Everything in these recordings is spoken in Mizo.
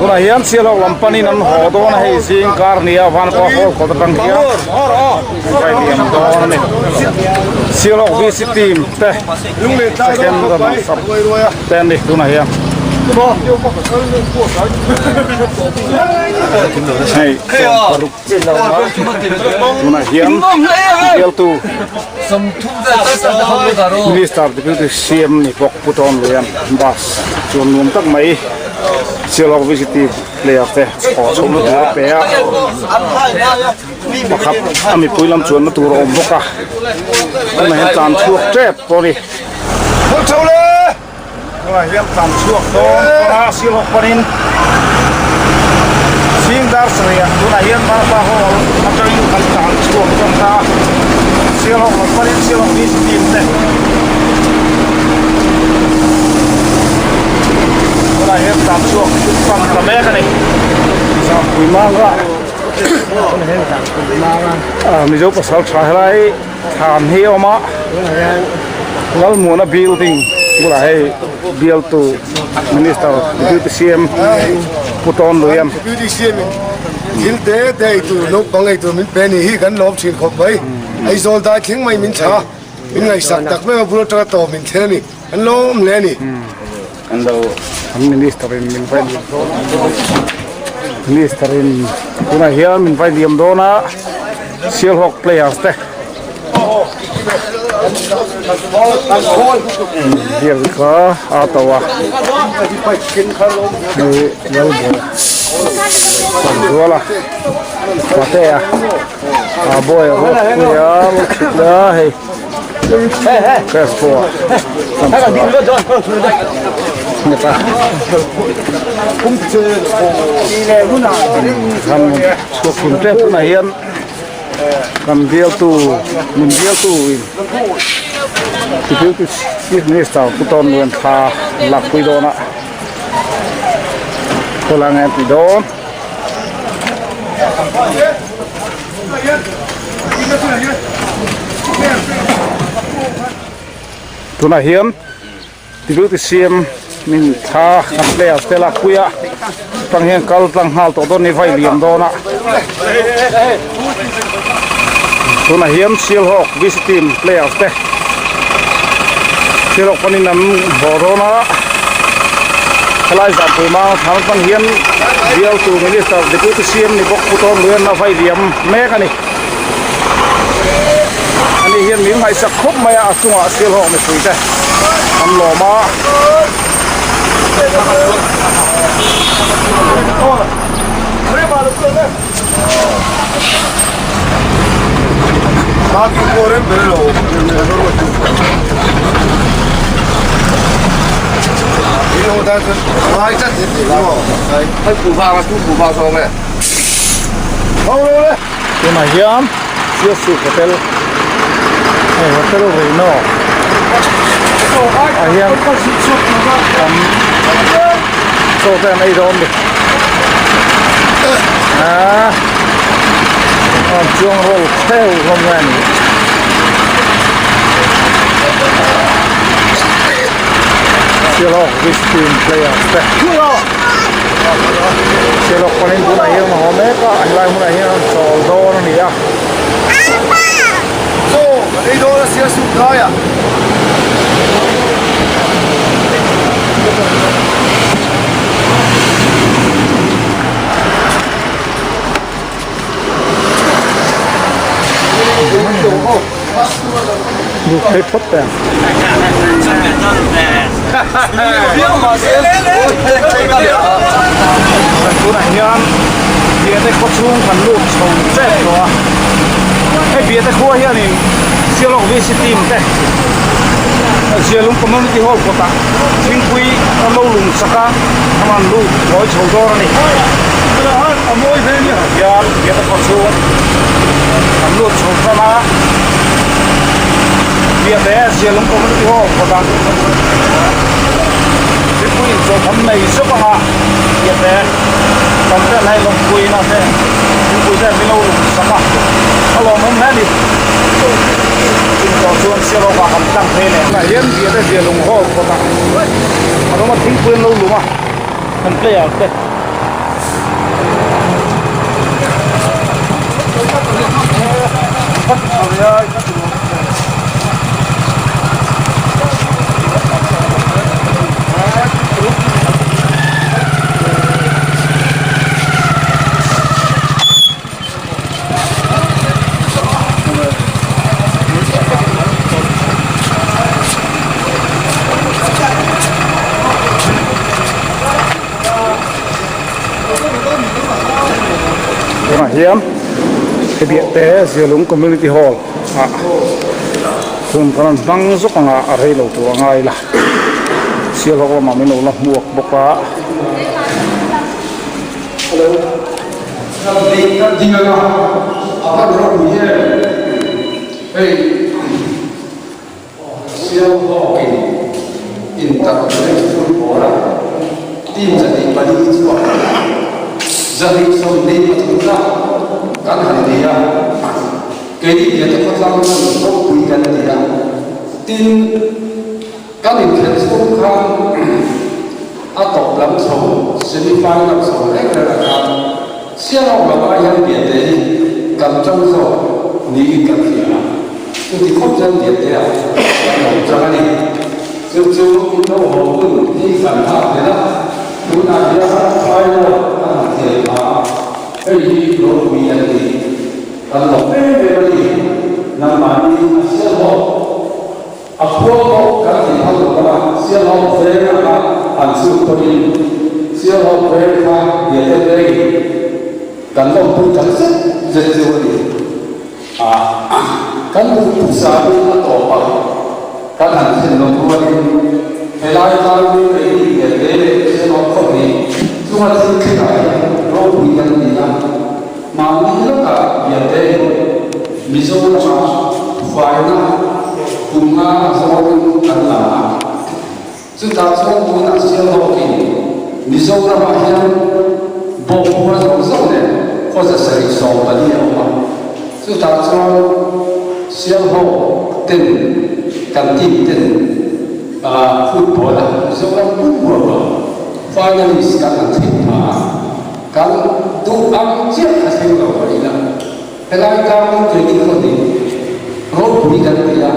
Tunah hian Sialhawk lam panin an haw dawn a hei zing kar nia Vanpa Hall kawt atang hian an vai liam dawn a ni. Sialhawk VC team te second runner up te an ni tunah hian. Hei 16. Tunah hian bialtu Minister Deputy CM ni bawk Pu Tawn Luian bus chuan nuam tak mai Sialhawk VCT player te haw chhohna tur a pe a, pakhat a mipui lam chuanna tur a awm bawk a, tunah hian tlan chhuak tep pawh a ni. Tunah hian tlan chhuak dawn pawn a Sialhawk panin zing dar sarih ah tunah hian Marpa Hall atangin kan tlan chhuak tan ta a, Sialhawk lam panin Sialhawk VC team te tunah hian tlan chhuak tan ta mek a ni. Zampui manga Mizo pasal tha helai thlan hi a awm a Lalmuana building bulah hei bialtu minister deputy CM Pu Tawn Luian Deputy CM in thil te te ei tur naupang ei tur min pe ni hi kan lawm thin khawp mai Aizawl dai thleng mai min thla min ngaihsak tak mai a bul atanga tawp min thlen a ni kan lawm hle a ni. An minister in min vai liam dawn a minister in tunah hian min vai liam dawn a Sialhawk players te biak kha a to a hei Lalbawi Sanzuala Patea a Bawi a Ruatpuia Lalchhutna hei. Crespo chhuak hun tep tunah hian kan bialtu min bialtu in Deputy Chief Minister Pu Tawn Luan thla lakpui dawn a khawlai nge an tih dawn. Tunah hian Deputy CM min thla kan players te lakpui a tang hian kal tlang nghal tawh dawn ni vai liam dawn a tunah hian Sialhawk VC team players te Sialhawk panin an haw dawn a helai Zampui Mang thlang atang hian bialtu Minister Deputy CM ni bawk Pu Tawn Luian a vai liam mek a ni. Ani hian min ngaihsak khawp mai a, a chungah Sialhawk mipui te an lawm a. Tunah hian Sialsuk Hotel hei Hotel Reino ah hian kan chaw te an ei dawn a ni aaa an chuang roll theuh hlawm mai a ni. Sialhawk Beach Team players te Sialhawk panin tunah hian an haw mek a helai hmunah hian an chawl dawn a ni a. Lut phei phawt teh ang. Tunah hian Biate khaw chhung kan lut chho tep tawh a. Hei Biate khua hianin Sialawk VC team te Zialung Community Hall kawtah thingpui an lo lung chak a, an rawn lut buai chho dawn a ni. Hian Biate khaw chhung kan lut chho tan a, Biate Zialung Community Hall kawtah thingpui inchawlh an nei zeuh ang a, Biate kan ten hei lawmpuina te thingpui te min lo lung chak a, a lawmawm hle a ni. Chumi tawh chuan Sialawk ah kan tlang phei leh. Tunah hian Biate Zialung Hall kawtah a rawng a thingpui an lo lum a, kan player te. Tunah hian Biahte Zialung Community Hall ah hun kan rawn hmang zawk ang a, a rei lo tur a ngai la. Sialhawk lamah min lo la hmuak bawk a. Sialhawkin internet football a team 24 chhuak 123 na kan han ti a, keini Biate khawtlang chuan ropui kan ti a, tin kan inkhelh chhung khan a tawp lam chho semi final chho reng reng ah khan Sialhawk lam ai hian Biate hi kan tang zawk niin kan hria a. Chuti khawp chuan Biate ah kan lo chang a ni. Chu chu in lo haw hun hi kan nghak tel a, tunah hian final kan han khel hma a, hei hi ropui a ni. Kan lo em em a ni. Nangmahni a Sialhawk a khua pawh kan ti phal lo a, Sialhawk veng anga an chhut pawhin Sialhawk veng kha Biate vengin kan lawmpui tak zet zet chu a ni. Kan duhthusam in a tawp a, kan han thlen loh rualin helai tlangmi keini Biate leh Sialhawk khawhnih chunga thil thlengah hian ropui kan ni a, mahni lakah Biate Mizorama faina kum nga a zawngin kan la a, chutah chuan tunah Sialhawkin Mizoramah hian bawkbua zawng zawng leh khaw 714 a awm a, chutah chuan Sialhawk ten kan team ten football a Mizoram pum huapa finalist kan han thleng pha a, kan duh ang chiah a thleng lo a ila. Helai tlangin keini khawtin ropui kan ti a,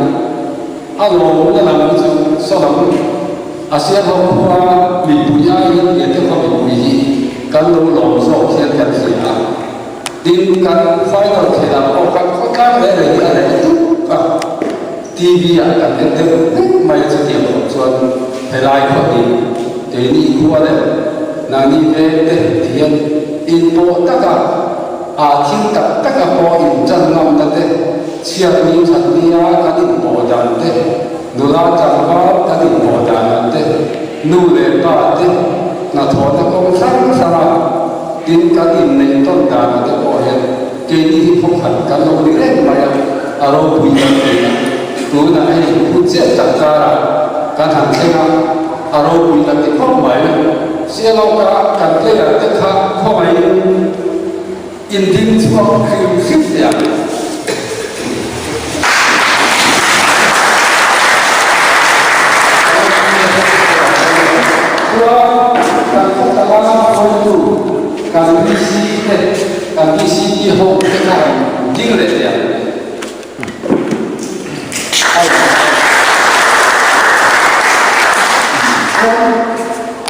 a lawmna lam hi chu saw lam a Sialhawk khua mipui aiin Biate khaw mipui hi kan lo lawm zawk hian kan hria a, tin kan final khelah pawh kan khawtlang reng reng hi a reh tuk a, TV ah kan en deuh vek mai a chutiang khawp chuan helai khawtin keini khua leh nangni veng te hian inpawh taka A thil tak tak a pawh in chan ngamna te, chhiatni thatnia kan inpawh dan te, nula tlangval kan inpawh dan ang te, nu leh pa te hnathawhna kawng hrang hrang a tin kan inneih tawn dan a te pawh hian keini hi khawkhat kan lo ni reng mai a, a ropui kan ti a, tunah hei hun chiah tak karah kan han thleng a, a ropui kan ti khawp mai. Sialawka kan player te kha khawngaihin in ding chhuak hrim hrim teh ang. Chuan kan khawtlang a hruaitu kan VC te, kan VCP ho te kha ding leh teh ang.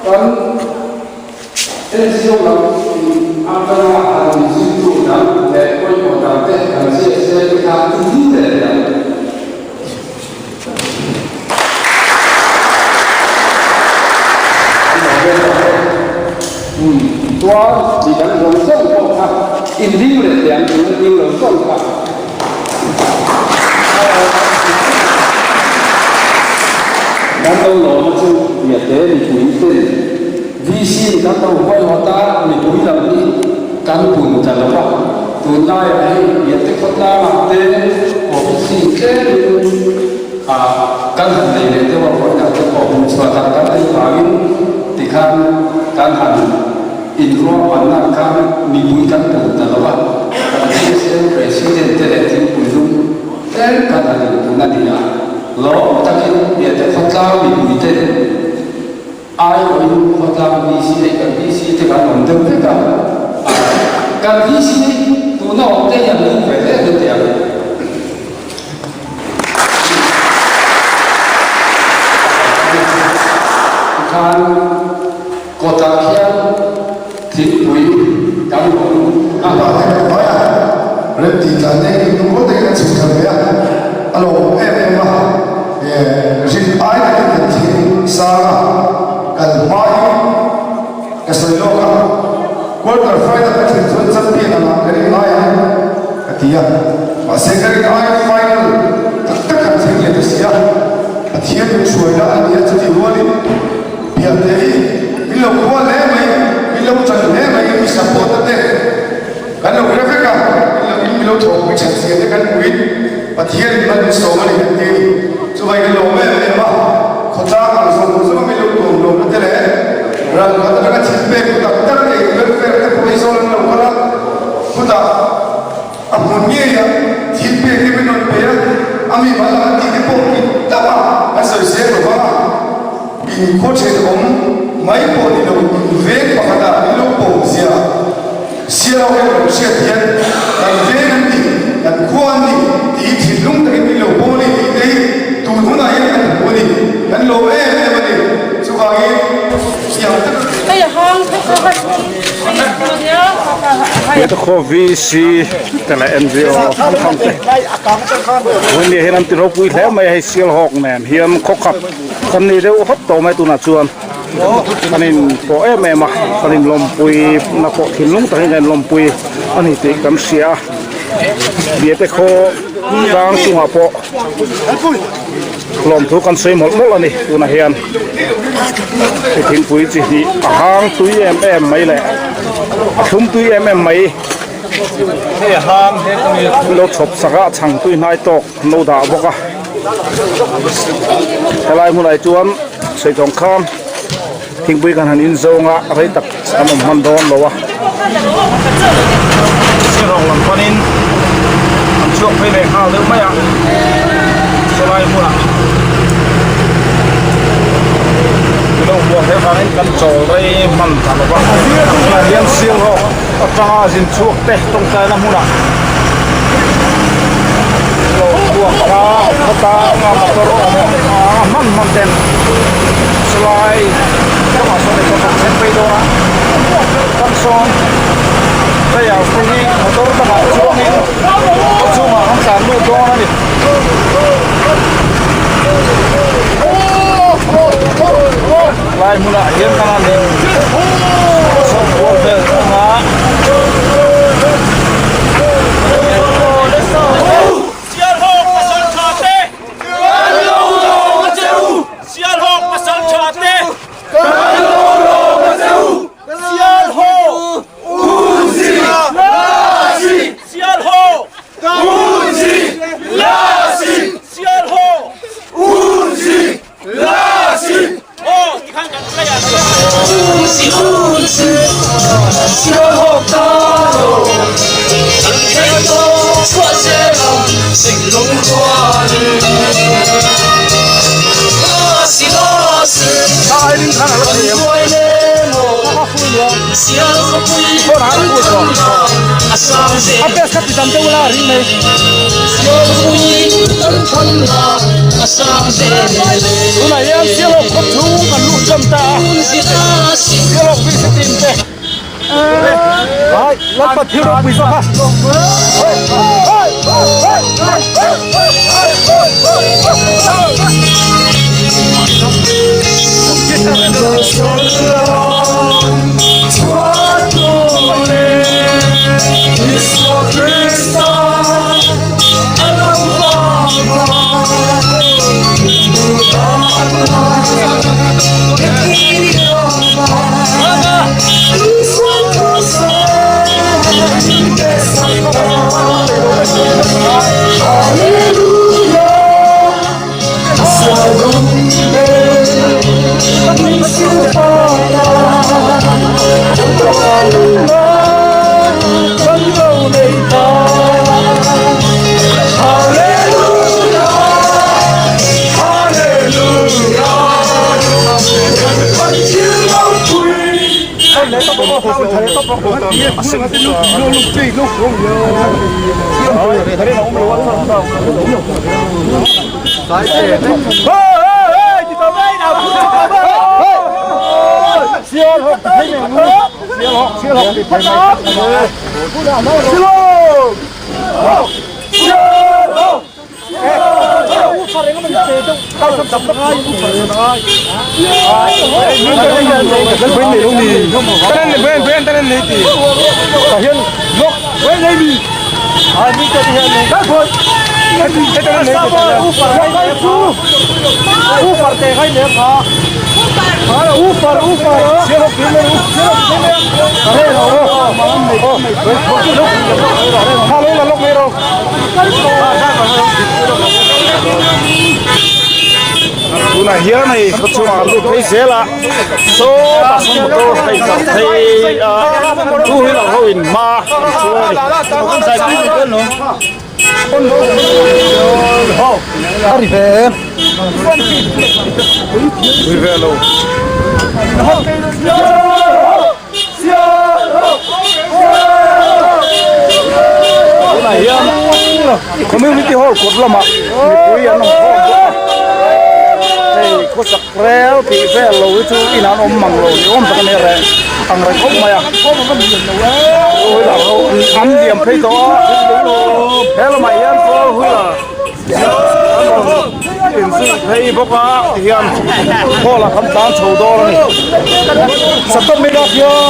Kan NGO lam in atanga han inzuitu dang leh pawimawh dang te kan ziak zel te kha i ni leh leh ang. Chuan mi dang zawng zawng pawh kha in ding leh teh ang tuna ding lo zawng kha. Kan lo lawm a chu Biate mipui ten VC in kan lo huaihawt a, mipui lam hi kan pun ta lo va, tunlaiah hei Biate khawtlang ah te office in tlemin ah kan han nei leh deuh a, vawiin ah te pawh hmuhchhuah dan kan nei vangin tikhan kan han Inruahmanna khan mipui kan pun ta lo a, kan GSM President te leh thingpui lum tlem kan han inpun a ni a, lawm takin Biate khawtlang mipui ten aiawhin khawtlang VC leh kan VC te kan awm deuh vek a. Kan VC tuna awm te hi an lung ve hle dawn teh ang. Tikhan kawtah khian thingpui kan rawn a. Mahni kan hmai a, rem tih tlan nen in lungrual takin an chhuk thar ve a, a lawmawm em em a, rin ai takin kan thing sang a, kan hmaiin ka sawi lawk a, quarter final ka thlen chuan champion angah ka rin ngai ang ka ti a, mahse ka rin ai final tak tak kan thleng leh ta si a, Pathian min hruaina a ni a chutih rualin Biate hi min lo khua hle mai, min lo ṭan hle mai, mi support a te kan lo hre vek a, min lo in min lo thawkpui ṭhat zia te kan hmuin Pathian in hman min sawm a ni kan ti a ni. Chuvai kan lawm em em a, khawtlang ang zawng zawng a min lo tuam lawmna te leh ral khat atanga thil pek hu tak tak leh welfare te pawh Aizawl an lo kal a, chutah a hmun ngeiah thil pek te min rawn pe a, a mi mal ang tih te pawh dik tak a an sawi zel lo vang a, in khaw thenawm mai pawh ni lo in veng pakhatah min lo pawm zia Sialawk hian rawn hriat hian kan veng an ni, kan khua an ni tih hi thinlung takin min lo pawm a ni tih te hi tun hunah hian kan hmu a ni, kan lawm em em a ni. Chuvangin thiam tak. Heta khaw VC te leh NGO hrang hrang te vawiin hian an ti ropui hle mai a, hei Sialhawk nen hian khawkhat kan ni deuh hawt tawh mai tunah chuan. Kan in pawh em em a, kan in lawmpui na pawh thinlung takin kan in lawmpui a ni tih kan hria a, Biate khaw tlang chungah pawh lawmthu kan sawi mawlh mawlh a ni tunah hian hei thingpui chi hnih a hang tui em em mai leh a thlum tui em em mai lo chhawp sak a chhang tui hnai tawk an lo dah bawk a helai hmunah hi chuan sawichawng khan thingpui kan han in zawng a rei tak kan awm hman dawn lo a rawng lam panin an chhuak phei leh nghal deuh mai a sawlai hmunah lo huam hle vangin kan chawl rei hman ta lo va tunah hian sialhawk atanga zin chhuak te tawngtaina hmunah lo chhuak a khawta anga motor awm a hman hman ten sawlai kawngah sawn ei kan thleng phei dawn a kan sawn player te hi motor dangah chuangin khaw chhungah an tlan lut dawn a ni. Lai hmunah hian kan han in chhawk kual vel thung a. Tunah hian Sialhawk khaw chhung kan luh cham ta a, Sialhawk VC team te Hai, Lalpa thil ropui zawk a. Tunah hian hei khawchhungah kan lut phei zel a sawtah sawn motor hei kal phei a two wheeler ho in hma an chuang a ni. Ri ve lo. Tunah hian community hall kawt lamah mipui an awm khawm bawk a hei khawsak rel tih vel lo hi chu inah an awm mang lo ni awm tak a ni reng ang reng khawp mai a two wheeler ho an liam phei tawh a he lamah hian four wheeler inzui phei bawk a tihian hall ah kan tlan chho dawn a ni satawp mai lak hian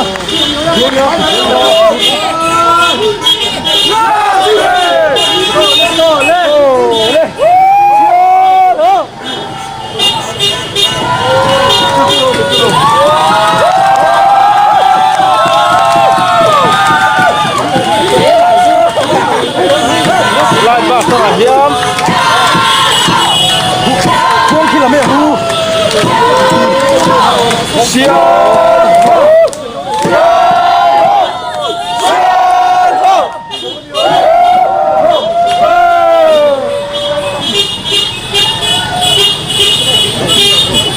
Lai bus ah hian khuang khi lam e hu sial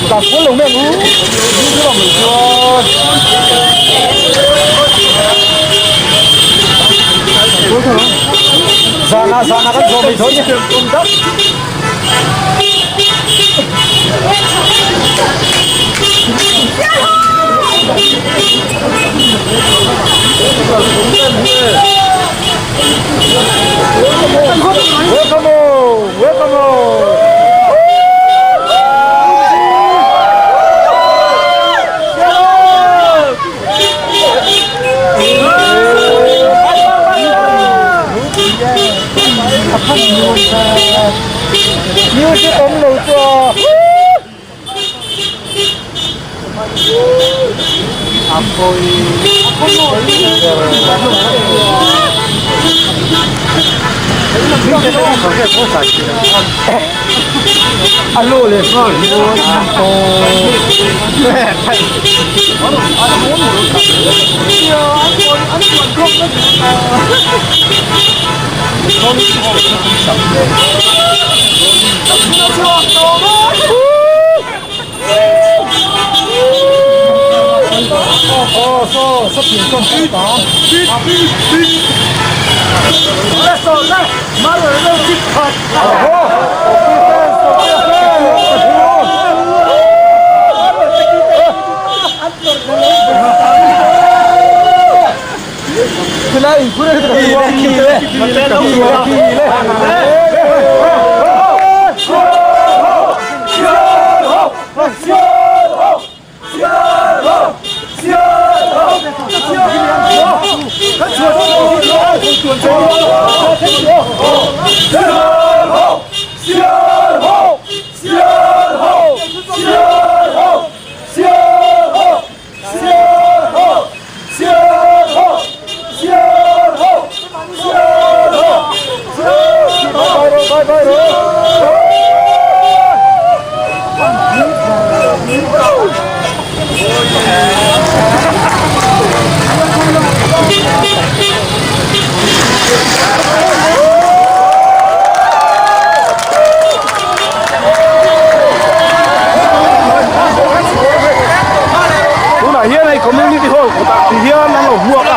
Tah fual lo mai ang u ding ang mai chuan Zana zana kan zawh mai dawn ni Welcome all! Welcome all! Music awm lo chu a hmuak a.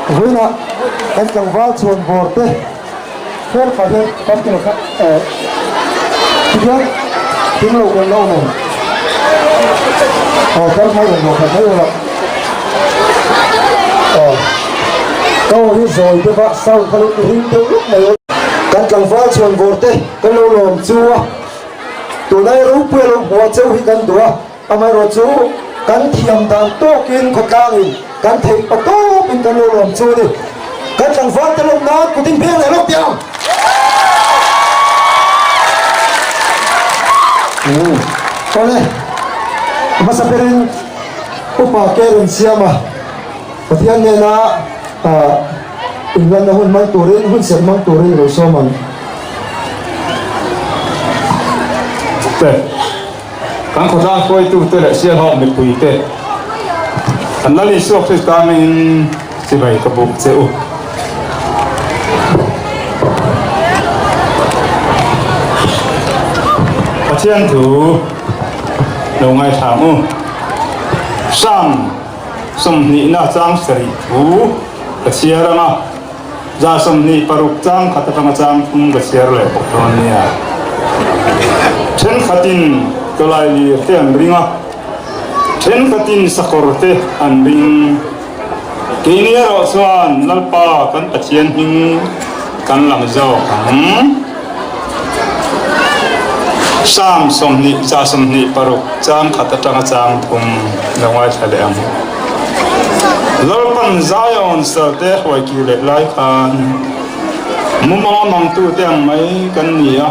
Vawiinah kan tlangval chhuan bawr te hmel pah hian kan ti lo kha eh tihian thing lo kan lo awm em? Aw kan hmai rawn bawh khat mai erawh aw ka aw hi zawi deuh a sound kha lo ti ring deuh luk mai kan tlangval chhuan bawr te kan lo lawm chu a tunlai ropui a lo hmuh a cheu hi kan duh a. Amaherawh chu kan thiam dan tawkin khawtlangin kan theih pa tawpin kan lo lawm chu a ni. Kan tlangval te lawm nan kut in beng leh lawk teh ang. Awle, hmasa berin upa ke rawn siam a, Pathian nena inlanna hun hmang turin, hun serh hmang turin lo sawm ang. Kan khawtlang hruaitute leh Sialhawk mipuite an Lal Isua Krista hmingin chibai ka buk che u. Pathian thu lo ngaithla ang u. Psalm sawmhnihna chang sarih thu ka chhiar ang a. 26 chang khat atanga chang thum ka chhiar leh bawk dawn nia. Thenkhatin tawlailir te an ring a, thenkhatin sakawr te an ring. Keini erawh chuan Lalpa kan Pathian hming kan lam zawk ang. Psalm 20 126 chang khat atanga chang thum lo ngaithla leh ang. Lalpan Zion salte hruai kir leh lai khan mumanga mangtute ang mai kan ni a,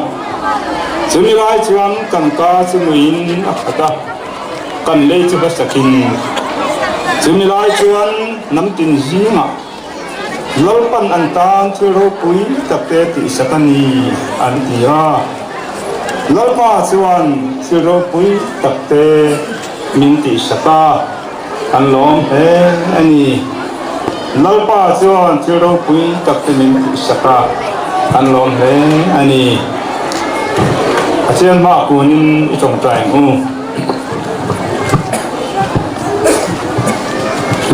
chumi lai chuan kan ka chu nuiin a khat a, kan lei chu hlasakin. Chumi lai chuan hnam tin zingah Lalpan an tan thil ropui takte tihsak a ni an ti a. Lalpa chuan thil ropui takte min tihsak a. An lawm hle a ni. Lalpa chuan thil ropui tak te min tihsak a, an lawm hle a ni. Pathian hma kunin i tawngtai ang u.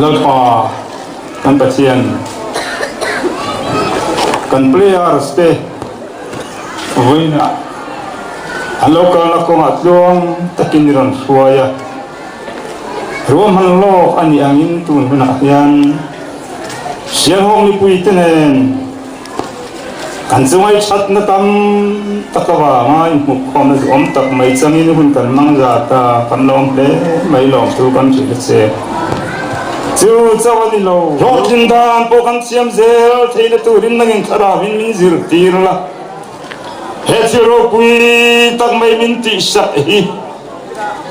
Lalpa kan Pathian, kan players te vawiinah an lo kalna kawngah tluang takin i rawn hruai a. Ruahman lawk a nih angin tun hunah hian Sialhawk mipuite nen kan chungai thatna tam tak avanga inhmuhkhawmna duhawm tak mai changin hun kan hmang zat a, kan lawm hle mai lawmthu kan hrilh a che. Chu chauh a ni lo. Hlawhtlin dan pawh kan siam zel theihna turin nangin thlarauin min zirtir la, he thil ropui tak mai min tihsak hi.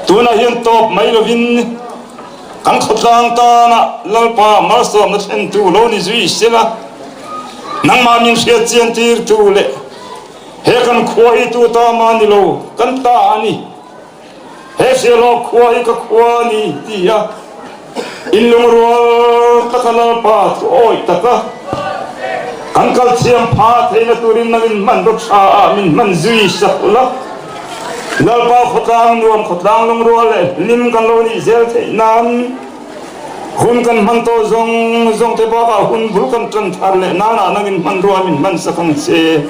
Tunah hian tawp mai lovin kan khawtlang tana Lalpa malsawmna thlentu lo ni zui sela, nangmah min hriatchian tirtu leh He kan khua hi tu ta mah ni lo, kan ta a ni. He Sialhawk khua hi ka khua a ni, ti a inlungrual taka Lalpa thu awih taka kan kal thiam pha theihna turin nang in hmanraw tha ah min hman zui sak la. Lalpa khawtlang nuam khawtlang lungrual leh hlim kan lo nih zel theih nan hun kan hman tawh zawng zawng te bakah hun bul kan tan thar leh nanah nang in hmanrua min hman sak ang che.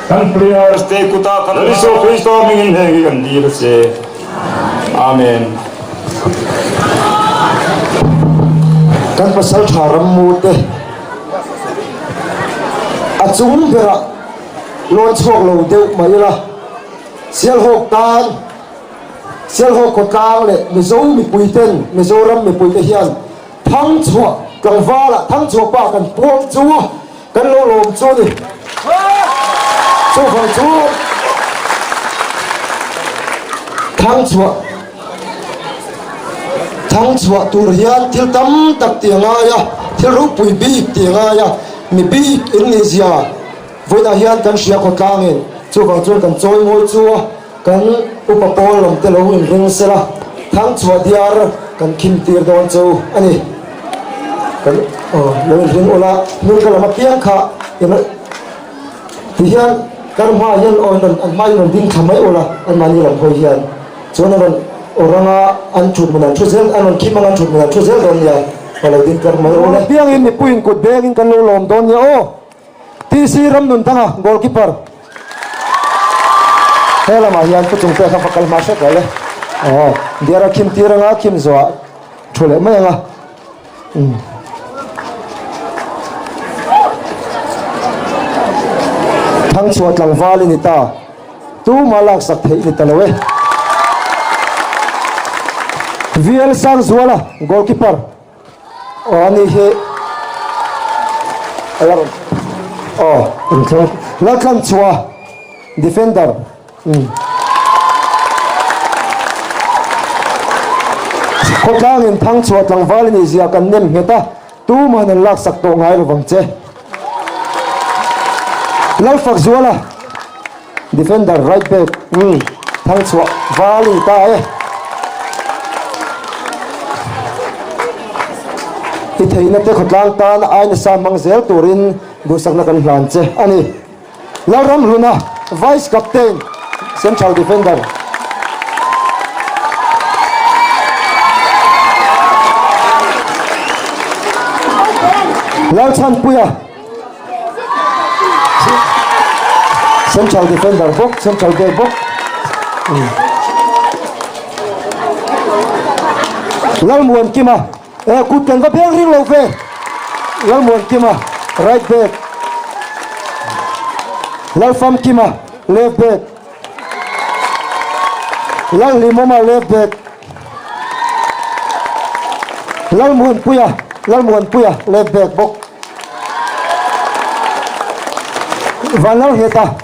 Kan players te kutah kan Isua Krista hmingin heng hi kan dil a che. Amen. Kan pasal tha rammu te a chung berah lawn chhuak lo deuh mai ila Sialhawk tan Sialhawk khawtlang leh Mizo mipui ten Mizoram mipui te hian Thangchhuah tlangvalah Thangchhuah pa kan puang chu Kan lo lawm chu ni. Chuvang chu thangchhuah thangchhuah tur hian thil tam tak tih a ngai a, thil ropui bik tih a ngai a, mi bik in nih zia vawiinah hian kan hria khawtlangin chuvang chuan kan chawi ngawi chu a, kan upa pawl lam te lo inring sela thangchhuah diar kan khim tir dawn chu a ni. Kan aw lo inring ula hming ka lam apiang kha ti hian kar hma hian aw an rawn an hma in rawn ding thla mai ula an mahni lam hawi hian chuan an rawn aw ranga an thut hmun an thu zel an rawn khim anga an thut hmun an thu zel dawn nia ka lo ding kar mai ula. Apiangin mipuiin kut bengin kan lo lawm dawn nia aw. TC Ramnunthanga goalkeeper he lamah hian pu chung pek a va kal hma hret lo le aw diar a khim tir anga khim zawhah thu leh mai anga umm. Thangchhuah tlangval i ni ta tuma laksak theih ni ta lo e. VL Sangzuala goalkeeper. Aw ani hi a la rawn aw rawn thleng Laltlanchhuah defender umm khawtlangin Thangchhuah tlangval i nih zia kan nem nghet a tumahin an laksak tawh ngai lovang che Lalfakzuala Defender right back umm Thangchhuah val i ni ta e. I theihna te khawtlang tan a ai nasa hmang zel turin duhsakna kan hlan che a ni. Lalramhluna Vice Captain Central Defender. Lalchhanpuia. Central defender bawk, central back bawk. Lalmuan Kima, eh kut kan va beng ring lo ve. Lalmuan Kima, right back. Lalfam Kima, left back. Lalhlimawma, left back. Lalmuanpuia, Lalmuanpuia, left back bawk. Vanlalheta,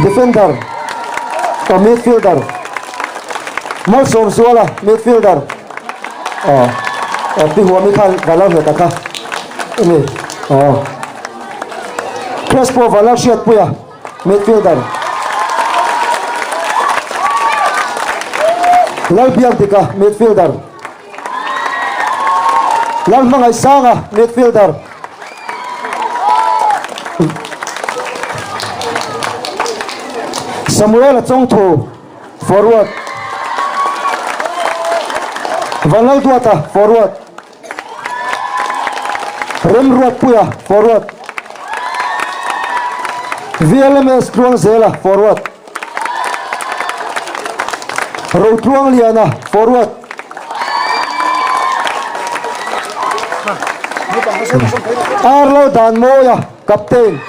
defender aw midfielder. Malsawmzuala, midfielder aw aw Pi Huami khan Vanlalheta kha a ni aw. Crespo Vanlalhriatpuia, midfielder. Lalbiakdika, midfielder. Lalhmangaihsanga, midfielder. Samuel-a Chawngthu, forward. Vanlalduata, forward. Remruatpuia, forward. VLMS Tluangzela, forward. Rotluangliana, forward. Arlo Danmawia, captain.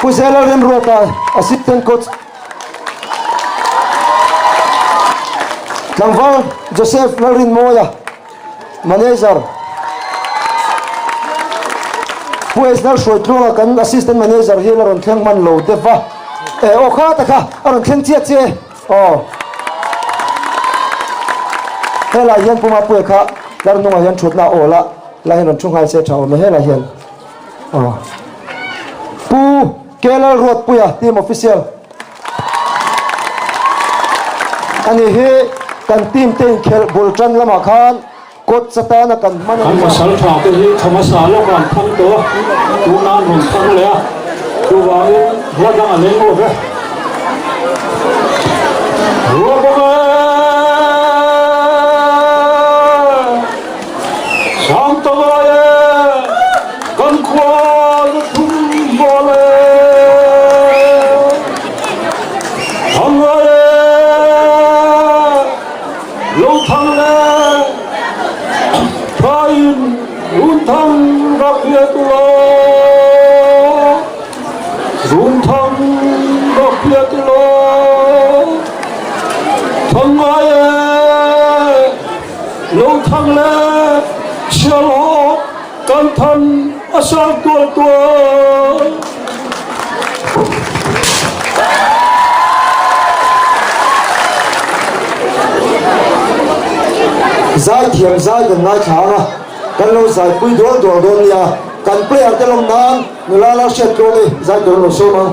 Pu Zela Remruata, assistant coach. Tlangval Joseph Lalrinmawia, Manager, Pu Esnal Hruaitluanga kan Assistant Manager hian a rawn thleng hman lo deuh va, e aw kha ta kha a rawn thleng chiah che aw. Helai hian Pu Mapuia kha tlar hnungah hian thutna a awl a, helai hian rawn thu nghal se tha awm e helai hian. Aw. Pu KLL Ruatpuia team official. Ani hi kan team te inkhelh bul tan lamah khan coach atana kan hman a Kan ni a. pasal tha te hi tha hmasa lawk an thang tawh a, tuna an rawn thang leh a, chuvangin hla dang a leng lo ve. Ruah bawk e! Sangtawai e! Kan khua na thum mual e! Thangai e! Lo thang le! Thain run thang rak hiat ula! Run thang rak hiat ula! Thangai e! Lo thang le Sialhawk kan than a sang tual tual. Zaithiam zai kan ngaithla ang a, kan lo zaipui dual dual dawn nia, kan player te lawm nan nula la hriat tluang i zai tur an lo sawm ang.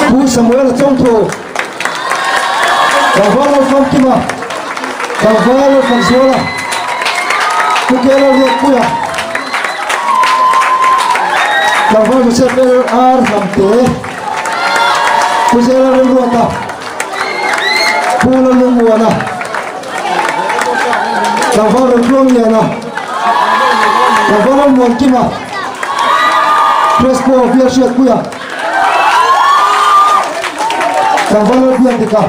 Pu Samuel-a Chawngthu, Tlangval Lalfamkima, Tlangval Lalfamzuala, Pu Kela Ruatpuia, Tlangval Joseph LR Hnamte, Pu Zela Remruata, Pu Lalungmuana, Tlangval Rotluangliana, Tlangval Lalmuankima, Crespo Bialhriatpuia, Tlangval Lalbiakdika,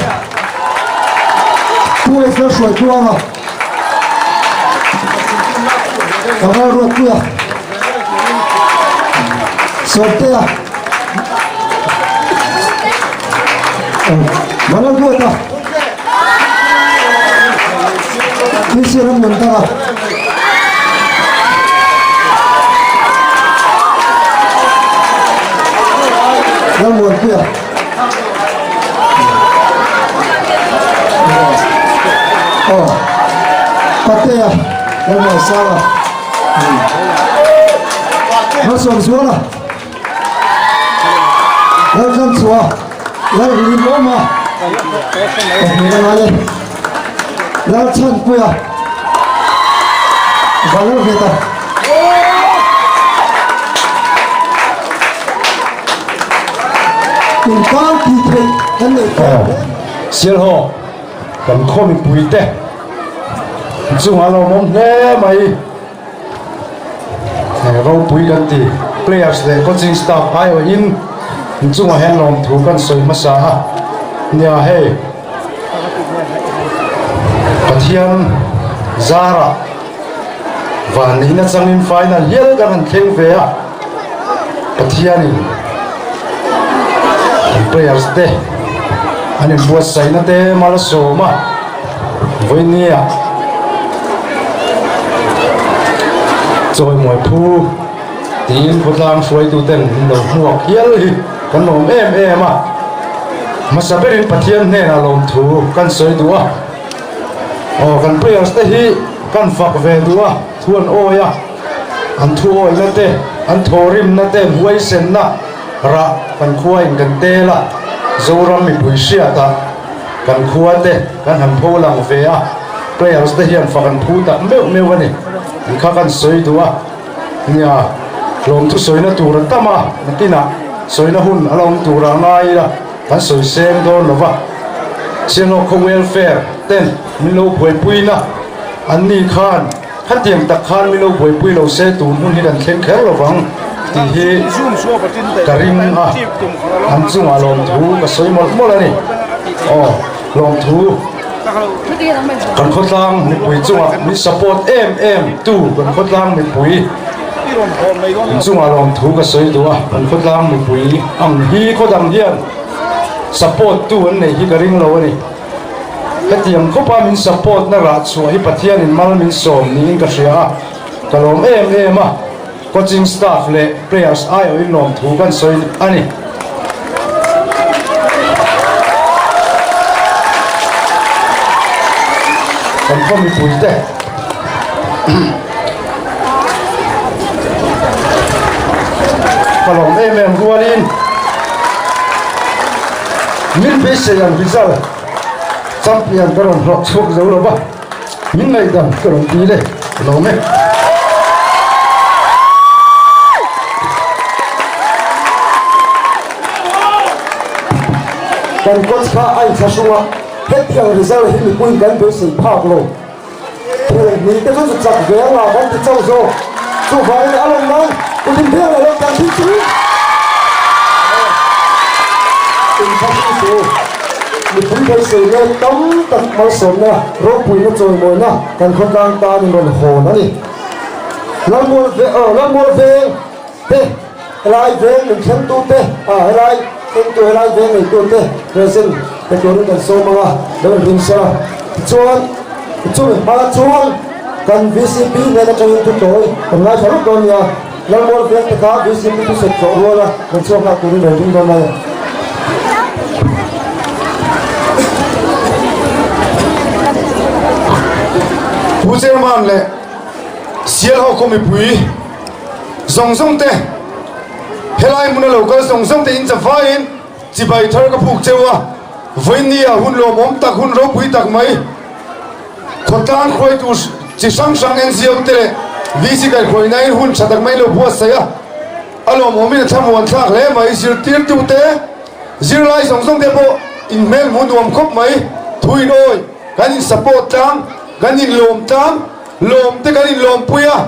Pu Eiffel Hruaitluanga, Tlangval Ruatpuia, Sawmtea, Vanlalduata, PC Ramnundara. Rammuanpuia. Aw. Patea Lalmuansanga. Malsawmzuala. Laltlanchhuah Lalhlimawma pahnih a ngai e. Lalchhanpuia Valalveta. Intan tih theih kan neih tawh hle. Sialhaw kan khaw mipuite chungah lawmawm hle mai. Ropui kan ti. Players leh coaching staff aiawhin inchungah hian lawmthu kan sawi hmasa a. Nia hei Pathian zarah vanneihna changin final hial kan han thleng ve a. Pathianin kan players te an inbuatsaihna te malsawm a. Vawinia chawimawi phu tiin khawtlang hruaituten min lo hmuak hial hi kan lawm em em a, hmasa berin Pathian hnenah lawmthu kan sawi duh a, aw kan players te hi kan fak ve duh a, thu an awi a, an thu awihna te, an thawhrimna te, an huaisenna rah kan khuain kan tel a, Zoram mipui hriatah. Kan khua te kan han pho lang ve a, players te hian fak an phu tak meuh meuh a ni tih kha kan sawi duh a. Nia, hlawmthu sawina tur a tam a, nakinah sawina hun a la awm tur a ngai ila kan sawi seng dawn lo va. Sialhawk khaw welfare ten min lo buaipuina an ni khan Khatiang tak khan min lo buaipui lo se tun hun hi kan thleng kher lo vang tih hi ka ring a, an chungah lawmthu ka sawi mawlh mawlh a ni. Aw, lawmthu kan khawtlang mipui chungah min support em em tu kan khawtlang mipui chungah lawmthu ka sawi duh a, kan khawtlang mipui ang hi khawdang hian support tu an neih hi ka ring lo a ni. Hetiang khawpa min support na rah chhuah hi Pathianin mal min sawm niin ka hria a, ka lawm em em a, coaching staff leh players aiawhin lawmthu kan sawi a ni. Kan khaw mipuite ka lawm em em rualin min beisei ang result Champion ka rawn hlawh chhuak zo lo va, min ngaihdam ka rawn ti le, ka lawm e. Kan coach kha a inthlahrung a, hetiang result hi mipuiin kan beisei phak lo. Thil hnih te chu chu chak ve anga kan ti chauh zawk. Chuvangin a lawm nan kut inbiak leh lo tan thil chu inthlahrung chu mipui beisei mek tam tak malsawmna, ropuina chawimawina kan khawtlang tan in rawn hawn a ni. Lalmual ve aw Lalmual veng te helai veng min thlengtu te ah helai thlengtu helai veng neitu te present pe turin kan sawm ang a lo inhlim sela tichuan chumi hma chuan kan VCP hnen atangin thu tawi kan ngaithla ruk dawn nia Lalmual veng te kha VCP thusawi tlawh ruala rawn chhuak nghal turin rawn ring dawn mai a. Pu Chairman leh Sialhawk khaw mipui zawng zawng te, helai hmuna lo kal zawng zawng te in chawhvaiin. Chibai thar ka phuk cheu a, vawinia hun lawmawm tak hun ropui tak mai khawtlang hruaitu chi hrang hrang NGO te leh VC kaihhruainain hun tha tak mai lo buatsaih a, a lawmawmin a thlamuan thlak hle mai. Zirtirtute zirlai zawng zawng te pawh inhmel hmu nuam khawp mai, thu in awi, kan in support tlang, kan in lawm tlang, lawm te kan in lawmpui a,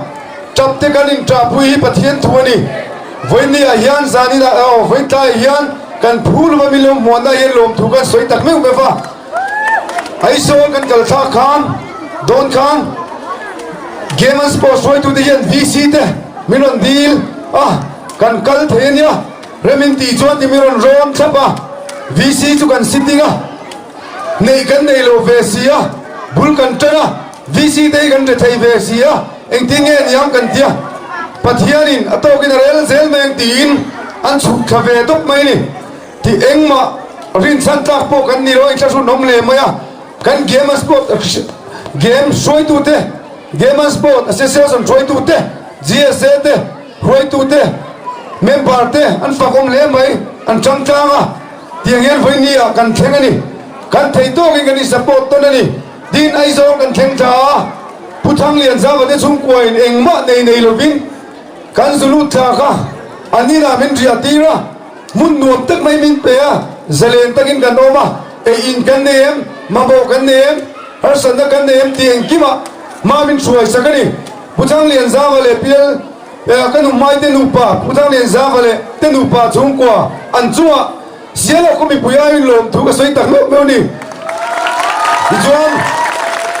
tap te kan in ṭahpui hi Pathian thu a ni. Vawinia hian zanin ah aw vawiin tlaiah hian kan phu lova min lo hmuahna hian lawmthu kan sawi tak meuh meuh va. Aizawl kan kal thlak khan dawn khan Game and Sports hruaitute hian VC te min rawn dil a, kan kal thei a nia, rem in tih chuan ti min rawn rawn thlap a, VC chu kan sitting a, neih kan nei lo ve si a, bul kan tan a. VC te hi kan ri thei ve si a, engtin nge niang kan tia, Pathianin a tawkin a rel zel mai ang tiin an chhuk thla ve dawp mai a ni. Tih engmah rinchhan tlak pawh kan ni lo a, inthlahrun awm leh mai a, kan Game and Sport Game hruaitute, Game and Sport Association hruaitute, GSA te hruaitute, member te an fak awm hle mai, an tang tlang a, tiang hian vawinia kan thleng a ni, kan thei tawkin kan in support tawn a ni. Tin, Aizawl kan thleng tla a, Pu Thanglianzava te chhungkuain engmah nei nei lovin kan zu lut thlak a, an inah min riah tir a, hmun nuam tak mai min pe a, zalen takin kan awm a, ei in kan nei em, mamawh kan nei em, harsatna kan nei em tih engkimah hma min hruai sak a ni. Pu Thanglianzava leh Pial ka nu hmaite nupa Pu Thanglianzava leh te nupa chhungkua an chungah Sialawk ka mipui aiin lawmthu ka sawi tak meuh meuh a ni. Tichuan,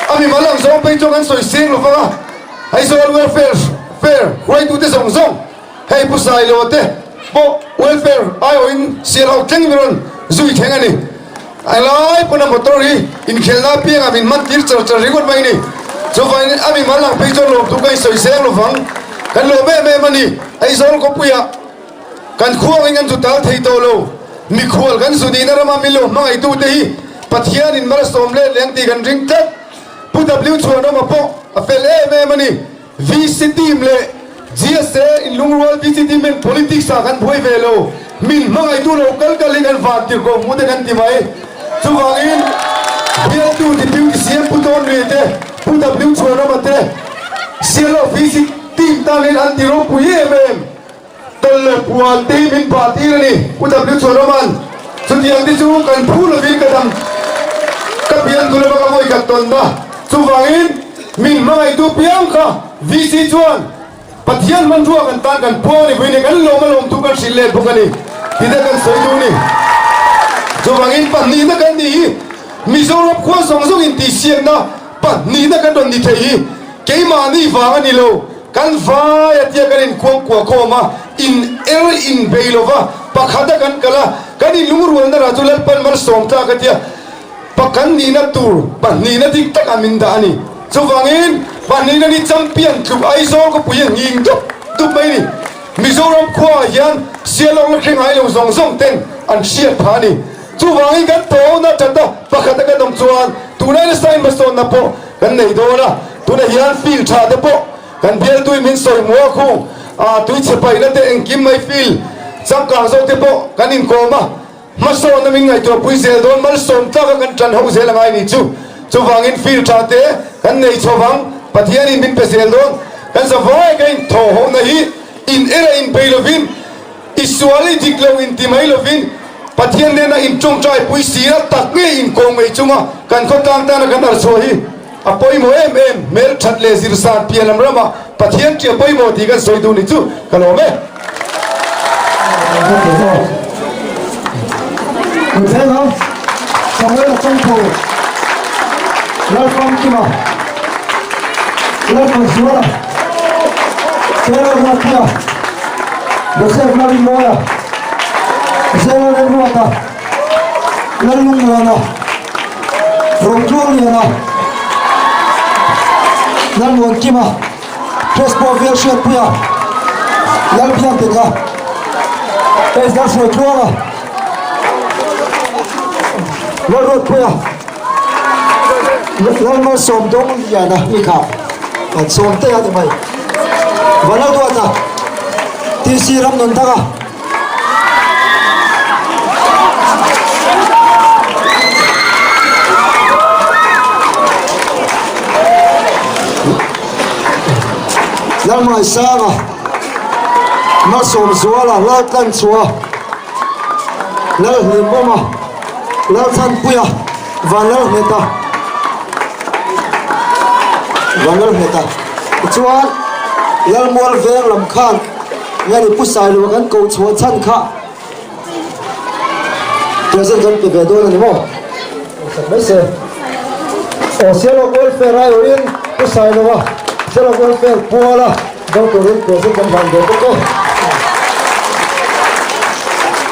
a mimal ang zawng phei chuan kan sawi seng lo vang a, Aizawl Welfare Fair hruaitute zawng zawng, hei Pu Sailoa te pawh Welfare aiawhin Sialhawk thleng min rawn zui thleng a ni. A lai pawn a motor hi inkhelhna apiangah min hman tir char char ringawt mai a ni. Chuvangin a mimal ang phei chuan lawmthu ka insawi seng lo vang, kan lawm em em a ni. Aizawl khawpuiah. Kan khuangin kan zu tal thei tawh lo. Mikhual kan zu nihna rama min lo hmangaihtute hi Pathianin malsawm let leh ang tih kan ring tlat. Pu W Chhuanawma pawh a fel em em a ni. VC team leh GSA inlungrual VC team hian politics ah kan buai ve lo. Min hmangaihtu lo kal kal hi kan van tirhkoh hmu te kan ti mai. Chuvangin bialtu Deputy CM Pu Tawnlui te, Pu W Chhuanawma te, Sialawk VC team tan hian an ti ropui em em. Tawlh puan te hi min bah tir a ni. Pu W Chhuanawma'n chutiang te chu kan phu lovin ka dam ka pian duh lova ka ngawi khat tawn a. Chuvangin min hmangaihtu piang kha VC chuan Pathian hmanrua kan tan kan puang a ni vawiin kan lawm a lawmthu kan hrilh let bawk a ni tih te kan sawi duh a ni. Chuvangin pahnihna kan nih hi Mizoram khua zawng zawng intihsiakna pahnihna kan rawn ni thei hi keimahni vang a ni lo. Kan vai a tia kan inkuang kuah khawm a, in er in bei lo va, pakhat a kan kal a, kan inlungrualna rah chu Lalpan malsawm tlak a tia pakan nihna tur pahnihna dik takah min dah a ni. Chuvangin pahnihna ni champion tluk Aizawl khawpui a nghing dup dup mai a ni. Mizoram khuaah hian Sialawng la hre ngai lo zawng zawng ten an hriat phah a ni. Chuvangin kan tawna that a, pakhat a kan awm chuan tunah nasa in hmasawnna pawh kan nei dawn a, tunah hian field tha te pawh kan bialtui min sawi hmuh a khung a, tui chhe paihna te engkim mai field changkang zawk te pawh kan inkawm a, hmasawnna min ngaihtuah pui zel dawn malsawm tlak a kan tan ho zel angai ni chu. Chuvangin field tha te kan nei chho vang, Pathianin min pe zel dawn, kan zavai ka inthawh hona hi in era inbei lovin, I sual i dik lo inti mai lovin Pathian nena in tawngtai pui si a tak ngei in kawng ngei chunga kan khawtlang tana kan archhuah hi a pawimawh em em hmel that leh zirsan pian lam ramah Pathian ṭih a pawimawh tih kan sawi duh ni chu ka lawm e. Samuel Chawngthu, Lalfamkima, Lalfanzuala, Taylor Ruatpuia, Joseph Lalrinmawia, Zela Remruata, Lallungmuana, Rotluangliana, Lalmuankima, Crespo Velhriatpuia, Lalbiakdika, S Lalhruaitluanga, Lalruatpuia, Lalmalsawmdawngliana hi kha kan sawm te a ni mai. Vanlalduata, TC Ramnundanga. Lalhmangaihsanga, Malsawmzuala, Laltlanchhuah, Lalhlimawma, Lalthanpuia, Vanlalngheta, Vanlalngheta. Tichuan, Lalmual veng lam khan nge ni Pu Sailova kan koh chhuah chhan kha Present kan pe ve dawn a ni maw? Sak mai se. Aw Sialawk Welfare aiawhin Pu Sailova Sialawk Welfare puala dawng turin present kan hlan ve bawk e.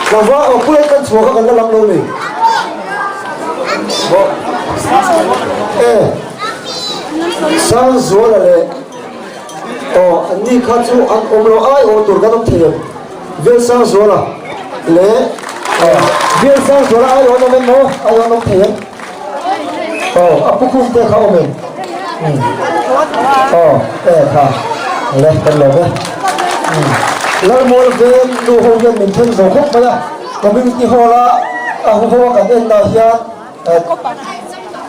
Tlangval aw Pu Laltan chhuah kha kan la lam lo ni. E Sangzuala leh aw anni kha chu an awm lo aiawh tur kan awm thei em? Velsangzuala leh Velsangzuala ai awm awm em maw? Ai awm awm thei em? Aw, a pu khum te kha awm em? Aw, e kha, le kan lawm e. Lalmual veng nu ho hian min then zo khawp mai a, community hall a a hu ho a kan en dah hian